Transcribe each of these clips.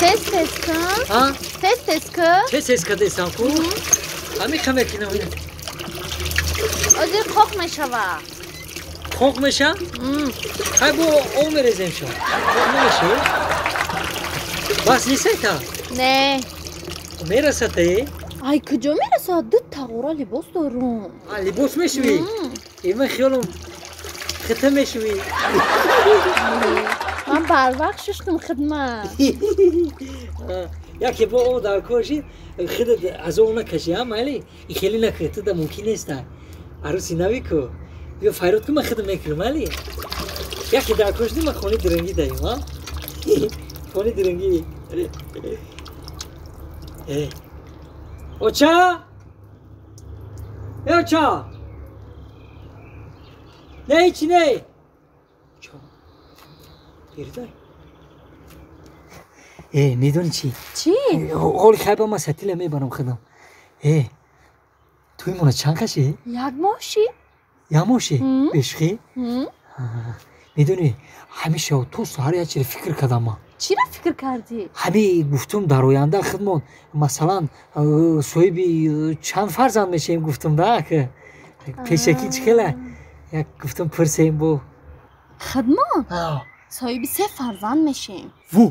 Тез тез кун. А? Тез тез кун. Тез тез кардесам ку? Ҳамин ха мекунам. Озир қоқ мешава. Қоқ меша? Хай бо об мерезем шо. Қоқ намешава? Бас несайта? Не. Мерасата е? Ай куҷо мерасад? Ду тағора либос дорум. А либос мешавӣ? Э ман хиёлам хита мешавӣ. Ман барвақт шуштум хидмат. Яке бо об дар кор шид, худат азоб накашӣ, а майли? И хеле накунӣ, ту да мумкин неста. Арӯси нави ку. Биё файрод кун, ман худам мекунам, майли? Яке дар кор шуди, ман хони дирангӣ даем, а? Хони дирангӣ. Э. Оча? Э, оча! Не, ҳечи не! Оча. Бердай. Э, медонӣ чӣ? Чӣ? Ҳоли хайба ман сатила мебарам худам. Э, туи мона чанд каши? Як моҳ шид. Як моҳ шид? Бешухӣ? Медонӣ, ҳамеша то саҳар як чиро фикр кардам ман. Чиро фикр кардӣ? Ҳамин гуфтум дар оянда худмон масалан соҳиби чанд фарзанд мешавем гуфтум да пешакӣ чӣ хела як гуфтум пурсем бо. Худмон соҳиби се фарзанд мешем. Ву!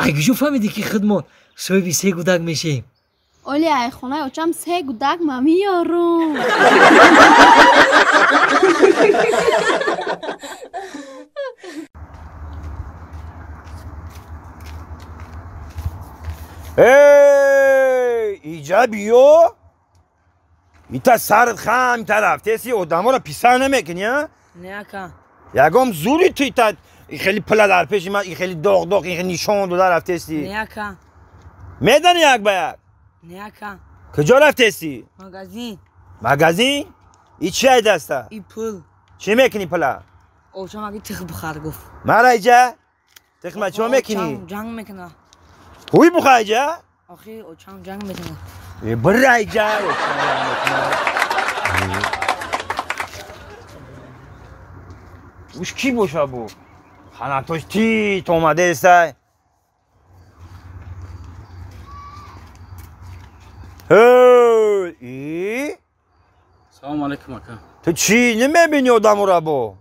Ай куҷо фаҳмидӣ ки худмон соҳиби се гудак мешем? Оли ай хонаи очам се гудак ма меёрум. Эй, иҷа биё. Ита сарат хам ита рафтеси одаморо писар намекунӣ, а? Не, ака. Ягом зури ту ита хеле пула дар пеши ман, хеле доғ-доғ, хеле нишон дода рафтеси. Не, ака. Медонӣ як ба як? Не, ака. Куҷо рафтеси? Магазин. Магазин? И чи ай даста? И пул. Чӣ мекунӣ пула? Очам аги тих бихар гуфт. Мара иҷа? Тихма чӣ мекунӣ? Ҷанг мекуна. Ҳуй бухай иҷа? Охи очам ҷанг мекуна. Э, бира иҷа, очам ҷанг мекуна. Уш кӣ боша бу? Ханатош тит омадаестай. Ҳей, и? Салом алейкум, ака. Ту чӣ намебинӣ одамура бо?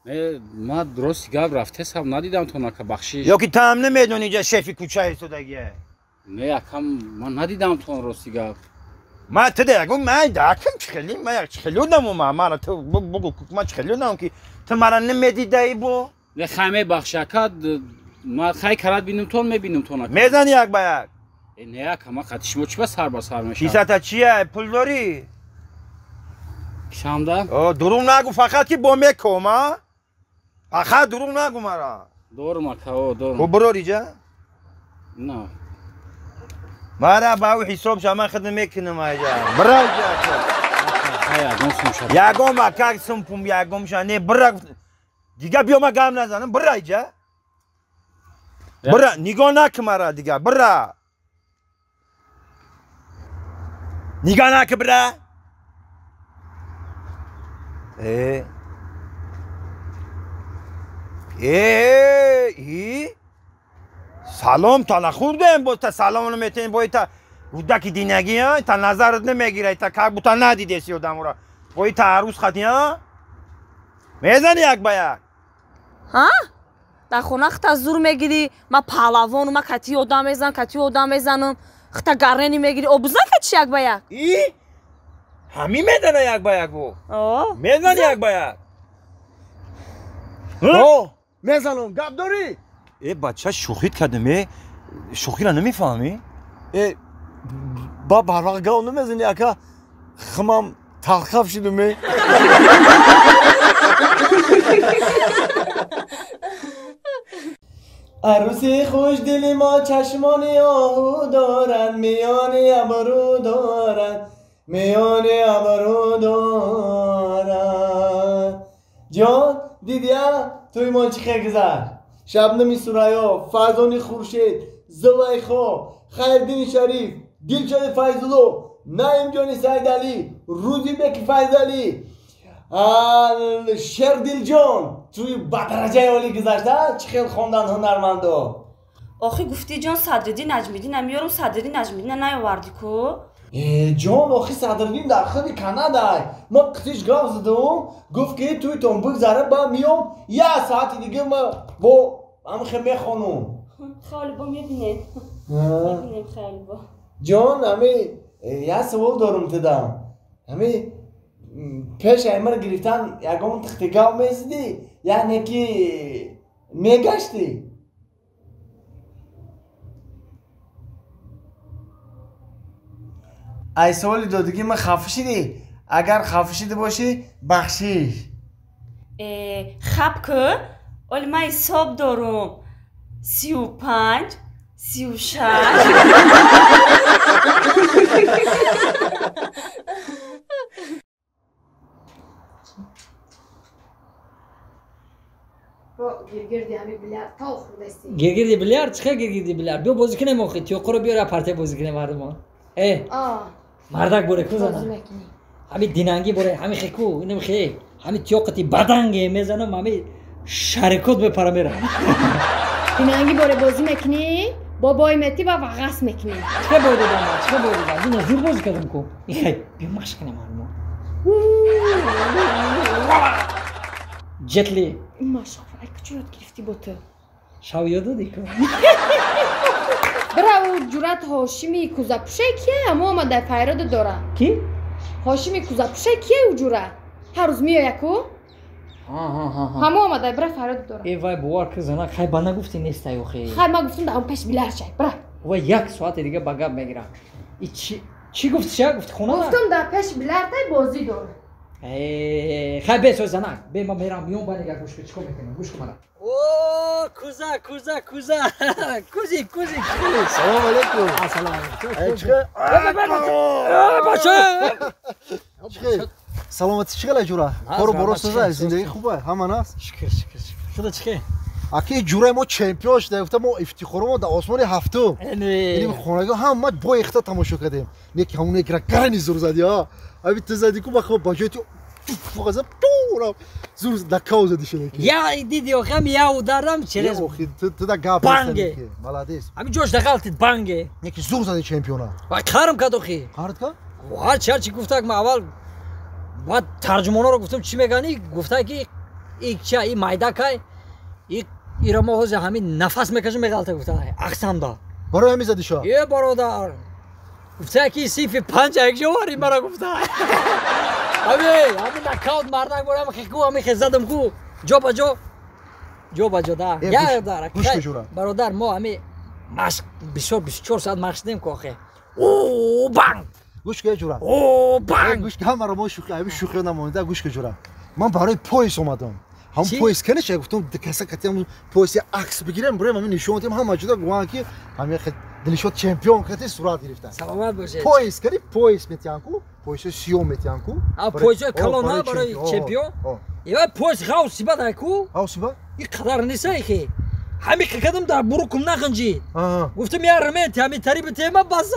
Не, ман рости гап рафтесам надидам тон, ака, бахшиш. Ё ки таам намедонӣ иҷа шефи кӯча истодагие? Не, ака, ман надидам тон рости гап. Ман ту дагум, ман дакам чӣ хеле, ман як чӣ хеле одамум, мара ту бугу ман чӣ хеле одамум ки ту мара намедидаи бо? Не, хай мебахши, ака, ман хай карат бинум тон, мебинум тон, ака. Мезанӣ як ба як? Не, ака, ман қати шумо чӣ ба сар ба сар мешавам? Кисата чия? Пул дорӣ? Кисамда? Дурӯғ нагӯ, фақат ки бо меком, а? Фақат дурӯғ нагӯ мара. Дорум, ака, о, дорум. Хуб, бирор иҷа? На. Мара ба ӯ ҳисоб ша, ман хидм мекунам иҷа. Бира иҷа, ака. Хай, ягон сум ша. Ягон ака сум пум ягон ша, не, бира. Дига биё ман гап назанам, бира иҷа. Бира, нигоҳ накун мара дига, бира. Нигоҳ накун, бира. Э. Э, и? Салом та нахӯрдем, боз та салом наметем, бо ита рӯдаки динагӣ, а? Та назарат намегира, ита как бута надидеси одамура. Бо ита арӯз хати, а? Мезанӣ як ба як? Ҳа? Дар хона хита зур мегирӣ, ман паҳлавону, ман кати одам мезанам, кати одам мезанам, хита гаррени мегирӣ, обузан кати як ба як? И? Ҳамин мезана як ба як бо? О. Мезанӣ як ба як? О, мезанам, гап дорӣ? Э, бача, шӯхит кардем, э? Шӯхиро намефаҳмӣ? Э, ба барвақт гап намезанӣ, ака. Химам талхаф шудум, э. عروسی خوش دلی ما چشمانی آهو دارد، میان ابرو دارد، میان ابرو دارد. جان دیدیا توی ما چی خیلی گذشت؟ شبنم سوریا، فرزانی خورشید، زلیخا، خیردین شریف، دلشاد فیض‌الله، نعیم جان سید علی، روزی بک فیض‌علی، شردل جان. Туи ба дараҷаи олӣ гузашта чӣ хел хондан ҳунармандо. Охи гуфтӣ ҷон Садриддин Наҷмиддина меёрам, Садриддин Наҷмиддина наёвардӣ ку? Э ҷон, охи Садриддин дар худи Канадай. Ма қитиш гап задум, гуфт ки туйтон бигзара, ба миём, як саати дига ма бо ҳамихе мехонум. Хеле бо мебинем. Мебинем хеле бо. Ҷон, ҳами як савол дорум тудам. Ҳами пеш аймар гирифтан ягон тихти гап мезидӣ, яъне ки мегаштӣ? Ай саволи додагӣ ман хафа шидӣ? Агар хафа шида бошӣ, бахшиш. Э, хаб ку, оли ман ҳисоб дорум. 35, 36. Гиргирди билярд? Чӣ хел гиргирди билярд? Биё бозӣ кунем охи, тиёққоро биёр, як партия бозӣ кунем мардумон. Э, мардак боре ку зана? Ҳами динангӣ боре, ҳами хе ку, инам хе, ҳами тиёқати баданге мезанам, ҳами шарикот мепара мерам. Динангӣ боре бозӣ мекунӣ, бобои метӣ ва вағас мекунӣ. Чӣ хел бой додам ман? Чӣ хел бой додам? Ина зур бозӣ кардам ку. Ихай, биё машқ кунем мардумон. Ҷетли. Машқ, ай куҷо ёд гирифтӣ бо ту? Шав ёд додӣ ку? Бира ӯ ҷурат Ҳошими кӯзапӯше кие? Ҳамо омада файрода дора. Ки? Ҳошими кӯзапӯше кие ӯ ҷура? Ҳар рӯз меоя ку? Ҳамо омада бира файрода дора. Э вай бовар ки зана, хай ба нагуфтӣ нестай охи. Хай ман гуфтам дар он пеш билар шай, бира. Вай як соати дига ба гап мегирам. И чӣ гуфти ша? Гуфти хона? Гуфтам дар пеш билартай бозӣ дора. Э, хай бе сой занак, бе ман мерам миён ба нигар гӯш кун, чикор мекунем? Гӯш кун мана. О, куза, куза, куза. Кузи, кузи, кузи. Салом алейкум. Ассалому алейкум. Чӣ? Бача! Чӣ? Саломатӣ чӣ хел ҷура? Кору боро соза, зиндагӣ хуба, ҳама наст? Шукр, шукр, шукр. Худо чӣ хел? Аки ҷураи мо чемпион шуда, гуфта мо ифтихоро дар осмони ҳафтум. Ини хонагиҳо ҳама бо ихта тамошо кардем. Не ки ҳамон якра гарани зур зади, а? Аби ту зади ку бахо ба ҷои ту фуғаза ту зур нокаут зади шуда ки. Я диди охам я ударам через охи ту да гап банге. Молодец. Ами ҷош дағалтид банге. Не ки зур зади чемпиона. Ва қарм кад охи. Қард ка? Ҳарчи ҳарчи гуфтак ма аввал баъд тарҷумоноро гуфтам чӣ мегани, гуфта ки и ча и майдакай и ира мо ҳозир ҳамин нафас мекашем меғалта гуфта ақсамда. Барои ҳамин зади шо? Е бародар. Гуфта ки синфи панҷ якҷо вари мара гуфта. Ами ҳамин нокаут мардак борам хеку ҳамин хе задам ку ҷо ба ҷо ҷо ба ҷо да. Я дар. Бародар мо ҳамин машқ бисёр 24 соат машқ дем ку охе. О банг. Гӯш кун ҷура. О банг. Гӯш кун ҳамаро мо шӯхӣ, ҳамин шӯхиро намонда гӯш кун ҷура. Ман барои пояс омадам. Ҳам пояс каниша гуфтам каса катиам пояс акс бигирем, бурем ҳамин нишон дем ҳама ҷуда гуфтан ки ҳамин Дилшод чемпион кати сурат гирифтан. Саломат бошед. Пояс кани пояс метиан ку, пояси сиём метиан ку. А пояси калон на барои чемпион? Ива пояс ғавси бад ай ку? Ғавси бад? И қадар нест ки. Ҳамин кадам дар бурукум нахинҷид. Гуфтам я ремент ҳамин тари битема база.